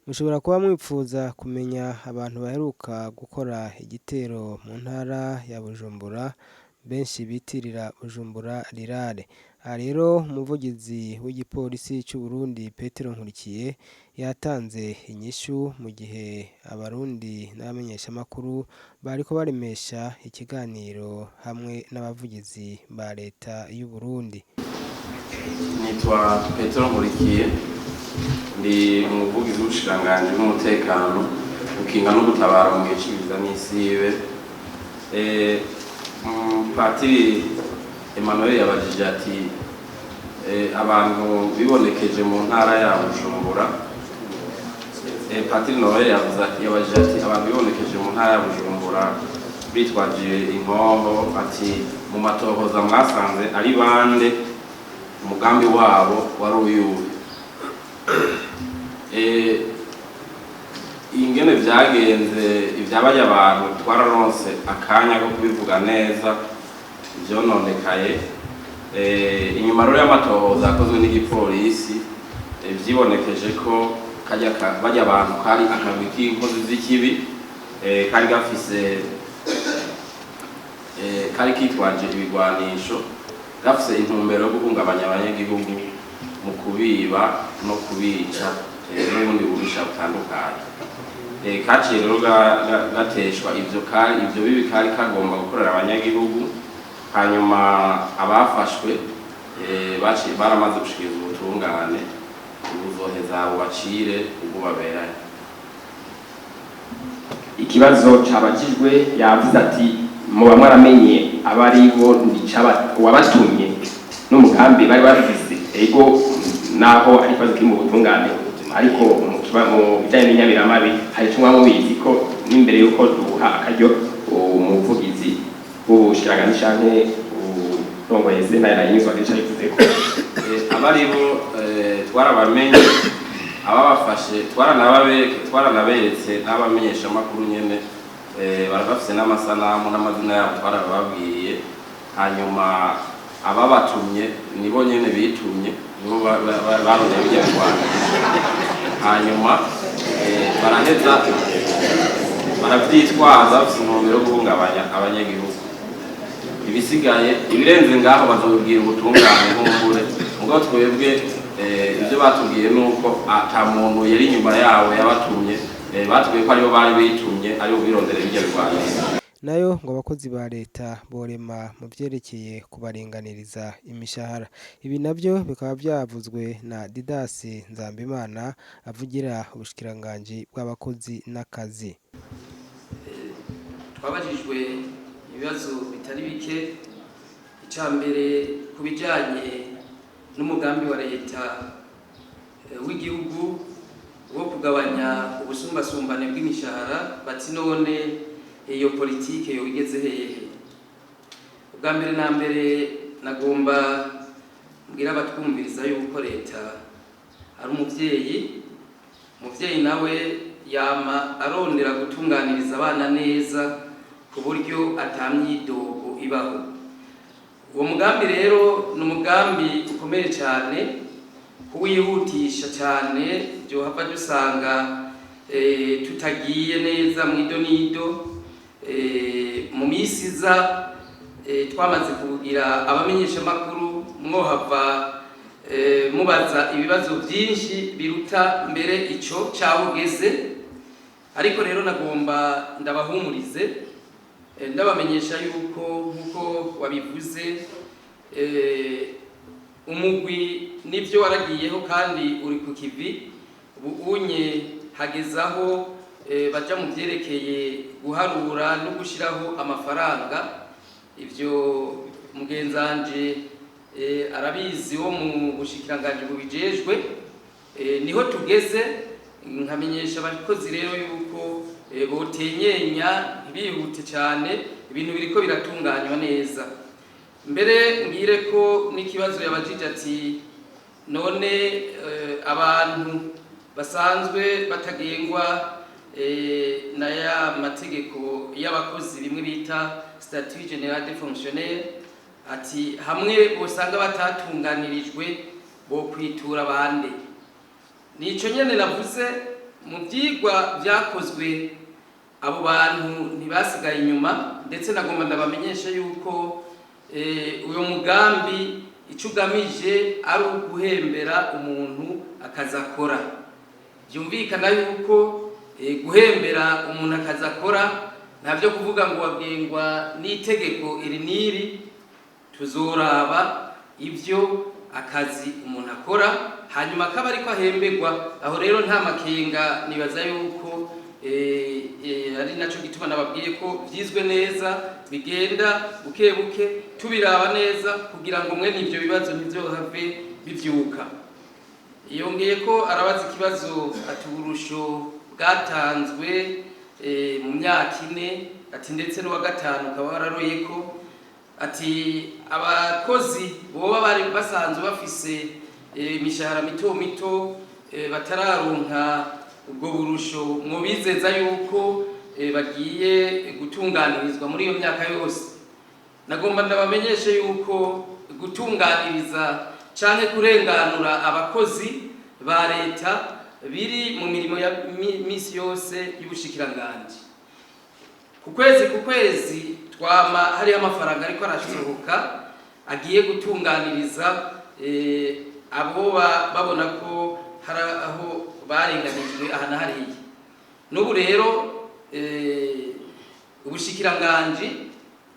Mushobora kuba mwipfuza kumenya abantu baheruka gukora igitero mu ntara ya Bujumbura, benshi bitirira Bujumbura Rirare. Aha rero umuvugizi w'igipolisi c'u Burundi Petero Nkurikiye yatanze inyishu mu gihe abarundi n'abamenyeshamakuru bariko baremesha ikiganiro hamwe n'abavugizi ba leta y'u Burundi. Nitwa Petero Nkurikiye, ndi umuvugizi w'ubushikiranganji bw'umutekano, gukinga no gutabara mu gihe c'ibiza n'isibe. Patiri Emmanuel yabajije ati abantu bibonekeje mu ntara ya Bujumbura. Patiri Noel yavuze ati, yabajije ati abantu bibonekeje mu ntara ya Bujumbura bitwaje inkoho, ati mu matohoza mwasanze ari bande, umugambi wabo wari uyuhe? Ingene vyagenze ivyabaye, abantu twararonse akanya ko kubivuga neza ivyononekaye. Inyuma rero y'amatohoza akozwe n'igipolisi, vyibonekeje ko karya barya abantu kari akagwi k'inkozi z'ikibi, kari gafise kari kitwaje ibigwanisho, gafise intumbero yo guhungabanya abanyagihugu mu kubiba no kubica, n'ubundi bubisha butandukanye. Kaciye rero gateshwa ivyo kari ivyo bibi kari kagomba gukorera abanyagihugu. Hanyuma abafashwe baciye baramaze gushikirizwa ubutungane, ubuzoheza bubacire ubwo baberanye. Ikibazo cabajijwe, yavuze ati muba mwaramenye abari bo uwabatumye n'umugambi bari bafise. Ego, naho ari ikibazo kiri mu butungane, ariko mu bijanye n'inyamiramabi hari ico mwaba mubizi ko n'imbere y'uko duha akaryo umuvugizi w'ubushikiranganji canke urongoye sentare Nayinyuzwa ico abivuzeko. Abaribo twarabamenye, ababafashe twaranaberetse n'abamenyeshamakuru nyene, barabafise n'amasanamu n'amazina yabo, twarababwiye. Hanyuma ababatumye nibo nyene bitumye, nibo barondeye birya bigwanisho, hanyuma baraheza baravyitwaza bafise intumbero yo guhungabanya abanyagihugu. Ibisigaye, ibirenze ngaho, bazobibwira ubutungane nkumbure. Mugabo twebwe ibyo batubwiye nuko ata muntu yari inyuma yabo yabatumye. Batubwiye ko aribo bari bitumye, aribo birondera birya bigwanisho. Nayo ngo abakozi ba leta borema mu vyerekeye kubaringaniriza imishahara. Ibi navyo bikaba vyavuzwe na Didas Nzambimana avugira ubushikiranganji bw'abakozi n'akazi. Twabajijwe ibibazo bitari bike. Icya mbere ku bijyanye n'umugambi wa leta w'igihugu wo kugabanya ubusumbasumbane bw'imishahara, bati none iyo politike yoba igeze hehe? Ubwa mbere na mbere nagomba mbwira abatwumviriza yuko leta ari umuvyeyi. Umuvyeyi nawe yama arondera gutunganiriza abana neza ku buryo atamyidogo ibaho. Uwo mugambi rero ni umugambi ukomeye cyane, kuwihutisha cyane byohava dusanga tutagiye neza mu idonido. Mu minsi iza twamaze kugira abamenyeshamakuru, mwohava mubaza ibibazo byinshi biruta mbere ico caho ugeze. Ariko rero nagomba ndabahumurize, ndabamenyesha yuko nkuko wabivuze, umugwi nivyo waragiyeho kandi uri ku kivi. Ubu unye hagezaho baja mu vyerekeye guharura no gushiraho amafaranga. Ivyo mugenzanje arabizi wo mu bushikiranganji bubijejwe. Niho tugeze. Nkamenyesha abakozi rero yuko botenyenya, ntibihute cyane, ibintu biriko biratunganywa neza. Mbere ngire ko n'ikibazo yabajije ati none abantu basanzwe batagengwa na ya mategeko y'abakozi, bimwe bita statut général des fonctionnaires, ati hamwe bosanga batatunganirijwe bo kwitura bande? Nico nyene navuze. Mu byigwa byakozwe, abo bantu ntibasigaye inyuma. Ndetse nagomba ndabamenyesha yuko uyu mugambi icyo ugamije ari uguhembera umuntu akazi akora. Byumvikana yuko guhembera umuntu akazi akora nta byo kuvuga ngo wabwengwa n'itegeko iri n'iri. Tuzoraba ibyo akazi umuntu akora, hanyuma akaba ariko ahemberwa. Aho rero nta makenga. Nibaza yuko ari nacyo gituma nababwiye ko byizwe neza, bigenda buke buke, tubiraba neza kugira ngo mwene ibyo bibazo ntibyohave bivyuka. Yongeye ko arabaza ikibazo ati uburusho bwatanzwe mu myaka 4, ati ndetse n'uwa gatanu ukaba wararoye ko, ati abakozi boba bari basanzwe bafise imishahara mito mito, batararonka ubwo burusho, mwobizeza yuko bagiye gutunganirizwa muri iyo myaka yose? Nagomba ndabamenyeshe yuko gutunganiriza canke kurenganura abakozi ba leta biri mu mirimo ya misi yose y'ubushikiranganji. Ku kwezi ku kwezi twama hariho amafaranga ariko arasohoka agiye gutunganiriza abo babona ko hari aho barenganijwe aha na hariya. N'ubu rero ubushikiranganji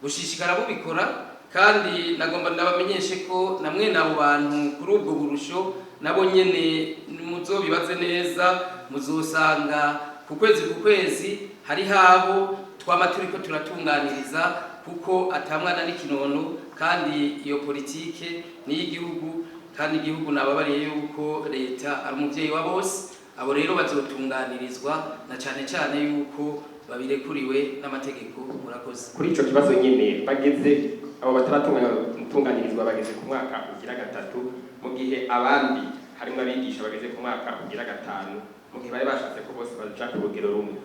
bushishikara bubikora. Kandi nagomba ndabamenyeshe ko namwe n'abo bantu kuri ubwo burusho nabo nyene muzobibaze neza, muzosanga ku kwezi ku kwezi hariho abo twama turiko turatunganiriza, kuko atamwana n'ikinono. Kandi iyo politike ni iy'igihugu, kandi igihugu nababariye yuko leta ari umuvyeyi wa bose. Abo rero bazotunganirizwa, na cane cane yuko babirekuriwe n'amategeko. Murakoze. Kuri ico kibazo nyene, bageze abo bataratunganirizwa bageze ku mwaka ugira gatatu, mu gihe abandi harimwo abigisha bageze ku mwaka ugira gatanu, mu gihe bari bashatse ko bose baja ku rugero rumwe.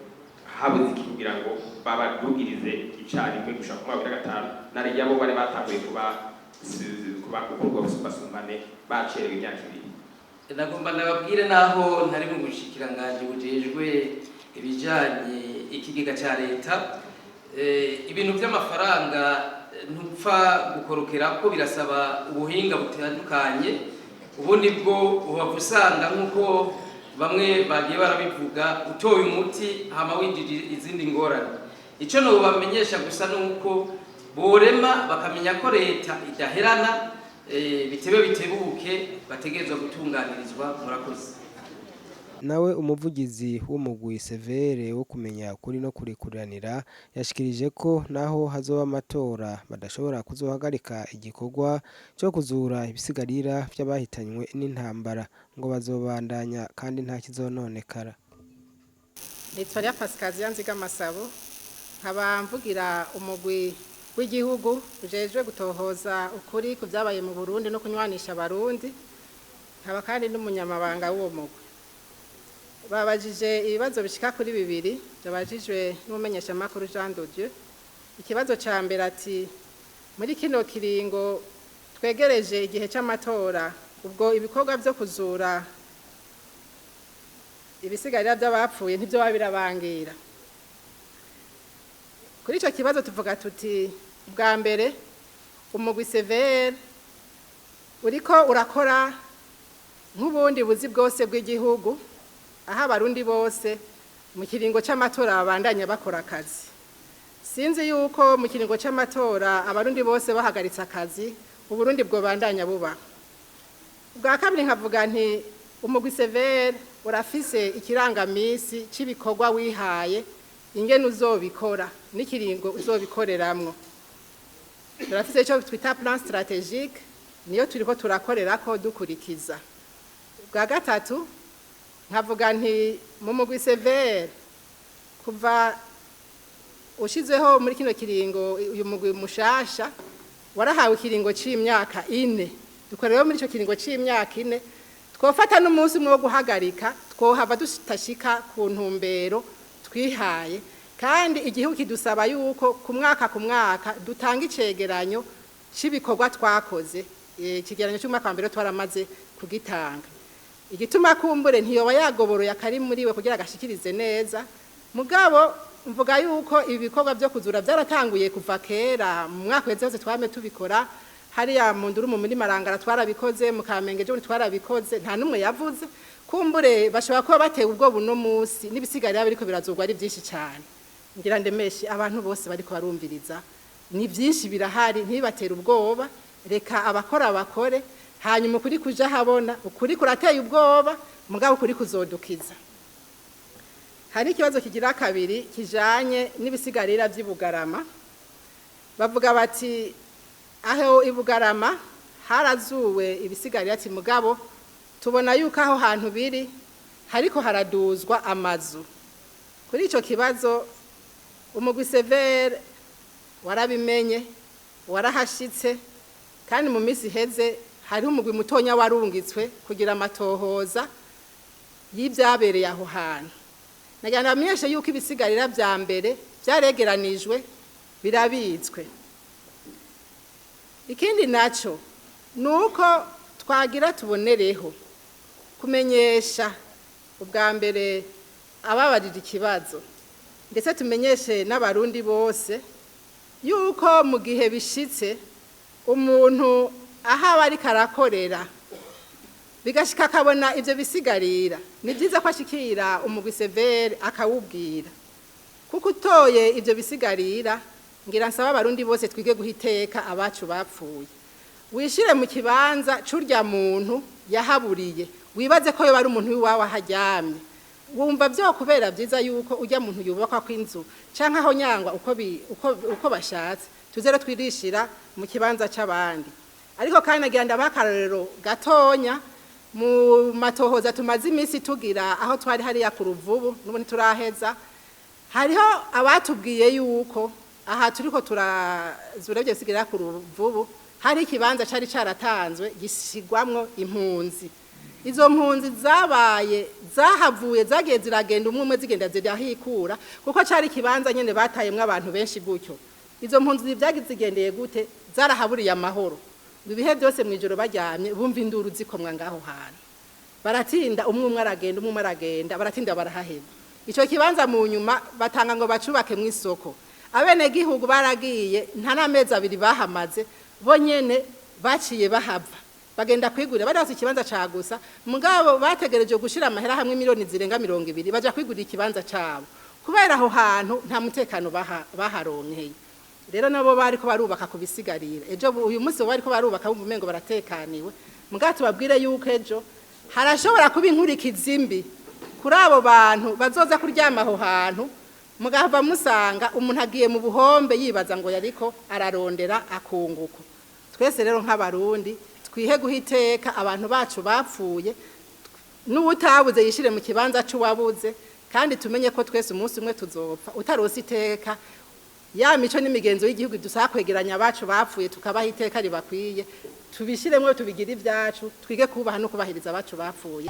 Habuze iki kugira ngo babadugirize icarimwe gushika ku mwaka ugira gatanu, nariya bo bari batanguye kuba gukorwa busumbasumbane bacerewe imyaka 2? Nagomba ndababwire, naho ntari mu bushikiranganji bujejwe ibijanye ikigega ca leta, ibintu by'amafaranga ntupfa gukorokera ko birasaba ubuhinga butandukanye. Ubundi bwo uhava usanga, nk'uko bamwe bagiye barabivuga, utoye umuti hama winjije izindi ngorane. Icyo nobamenyesha gusa ni uko borema bakamenya ko leta idaherana. Bitebe bitebuke bategerezwa gutunganirizwa. Murakoze. Nawe umuvugizi w'umugwi CVR wo kumenya ukuri no kurekuranira yashikirije ko naho hazoba amatora badashobora kuzohagarika igikorwa cyo kuzura ibisigarira vy'abahitanywe n'intambara, ngo bazobandanya kandi nta kizononekara. Nitwa Lia Pascasia Nzigamasabo, nkaba mvugira umugwi w'igihugu ujejwe gutohoza ukuri ku byabaye mu Burundi no kunywanisha Abarundi, nkaba kandi n'umunyamabanga w'uwo mugwi. Babajije ibibazo bishika kuri bibiri byabajijwe n'umumenyeshamakuru Jean de Dieu. Ikibazo ca mbere ati muri kino kiringo twegereje igihe c'amatora, ubwo ibikorwa vyo kuzura ibisigarira by'abapfuye ntibyo birabangira? Kuri icyo kibazo tuvuga tuti bwa mbere umugwi CVR uriko urakora nk'ubundi buzi bwose bw'igihugu, aho Abarundi bose mu kiringo c'amatora babandanya bakora akazi. Sinzi yuko mu kiringo c'amatora Abarundi bose bahagaritse akazi Uburundi bwobandanya buba. Bwa kabiri nkavuga nti umugwi CVR urafise ikirangamisi c'ibikorwa wihaye, ingene uzobikora n'ikiringo uzobikoreramwo. Turafise icyo twita plan stratégique, niyo turiko turakorerako dukurikiza. Bwa gatatu nkavuga nti mu mugwi CVR kuva ushizeho muri kino kiringo, uyu mugwi mushasha warahawe ikiringo c'imyaka 4. Dukorera muri ico kiringo c'imyaka 4. Twofata n'umunsi umwe wo guhagarika, twohava dutashika ku ntumbero twihaye. Kandi igihugu kidusaba yuko ku mwaka ku mwaka dutanga icegeranyo c'ibikorwa twakoze. Icegeranyo c'umwaka wa mbere twaramaze kugitanga. Igituma kumbure ntiyoba yagoboroye akari muri we kugira agashikirize neza. Mugabo mvuga yuko ibi bikorwa byo kuzura byaratanguye kuva kera, mu mwaka weze hose twame tubikora, hariya mu Ndurumu muri Marangara twarabikoze, mu Kamenge ejo twarabikoze, nta numwe yavuze. Kumbure bashobora kuba batewe ubwo buno munsi n'ibisigarira biriko birazurwa ari byinshi cyane. Ngira ndemeshe abantu bose bariko barumviriza, ni byinshi birahari, ntibibatere ubwoba, reka abakora bakore, hanyuma ukuri kuja habona. Ukuri kurateye ubwoba, mugabo ukuri kuzodukiza. Hari ikibazo kigira kabiri kijanye n'ibisigarira by'Ibugarama. Bavuga bati aho Ibugarama harazuwe ibisigarira, ati mugabo tubona yuko aho hantu biri hariko haraduzwa amazu. Kuri ico kibazo umugwi Severe warabimenye, warahashitse, kandi mu minsi iheze hariho umugwi mutonya warungitswe kugira amatohoza y'ibyabereye aho hantu. Nagira ndabamenyeshe yuko ibisigarira vya mbere vyaregeranijwe birabitswe. Ikindi naco nuko twagira tubonereho kumenyesha ubwa mbere ababarira ikibazo, ndetse tumenyeshe n'abarundi bose yuko mu gihe bishitse umuntu aho aba ariko arakorera bigashika akabona ivyo bisigarira, ni vyiza ko ashikira umugwi Severe akawubwira, kuko utoye ivyo bisigarira, ngira nsaba abarundi bose twige guhiteka abacu bapfuye. Wishire mu kibanza c'urya muntu yahaburiye, wibaze ko yoba ari umuntu w'iwawe aharyamye, wumva vyo kubera vyiza yuko urya muntu yubakwa kw'inzu canke aho nyangwa uko bashatse. Tuze rero twirishira mu kibanza c'abandi. Ariko kandi nagira ndabaha akarorero gatonya mu matohoza tumaze iminsi tugira aho twari hariya ku Ruvubu, n'ubu ntituraheza. Hariho abatubwiye yuko aha turiko turazura ibyo bisigarira ku Ruvubu hari ikibanza cari caratanzwe gishigwamwo impunzi. Izo mpunzi zabaye zahavuye zagiye ziragenda umwe umwe zigenda zirahikura, kuko cari ikibanza nyene batayemwo abantu benshi gutyo. Izo mpunzi vyagize zigendeye gute? Zarahaburiye amahoro. Ibihe byose mwijoro baryamye bumva induru zikomwa ngaho hantu, baratinda umwe umwe aragenda, umwe umwe aragenda, baratinda barahaheba. Ico kibanza mu nyuma batanga ngo bacubake mu isoko. Abenegihugu baragiye, nta n'amezi abiri bahamaze, bo nyene baciye bahava bagenda kwigurira. Bari bafise ikibanza ca gusa, mugabo bategereje gushira amahera hamwe miliyoni zirenga 20 baja kwigurira ikibanza cabo, kubera aho hantu nta mutekano baharonkeye. Rero nabo bariko barubaka kubisigarira. Ejo uyu munsi bariko barubaka bumva umengo baratekaniwe, mugabo tubabwire yuko ejo harashobora kuba inkurikizi mbi kuri abo bantu bazoza kuryama aho hantu, mugahava musanga umuntu agiye mu buhombe yibaza ngo yariko ararondera akunguko. Twese rero nk'abarundi twihe guhiteka abantu bacu bapfuye, n'uwutabuze yishire mu kibanza c'uwabuze, kandi tumenye ko twese umunsi umwe tuzopfa. Utarose iteka, ya mico n'imigenzo y'igihugu dusaba kwegeranya abacu bapfuye tukabaha iteka ribakwiye, tubishiremwo tubigire ivyacu, twige kubaha no kubahiriza abacu bapfuye.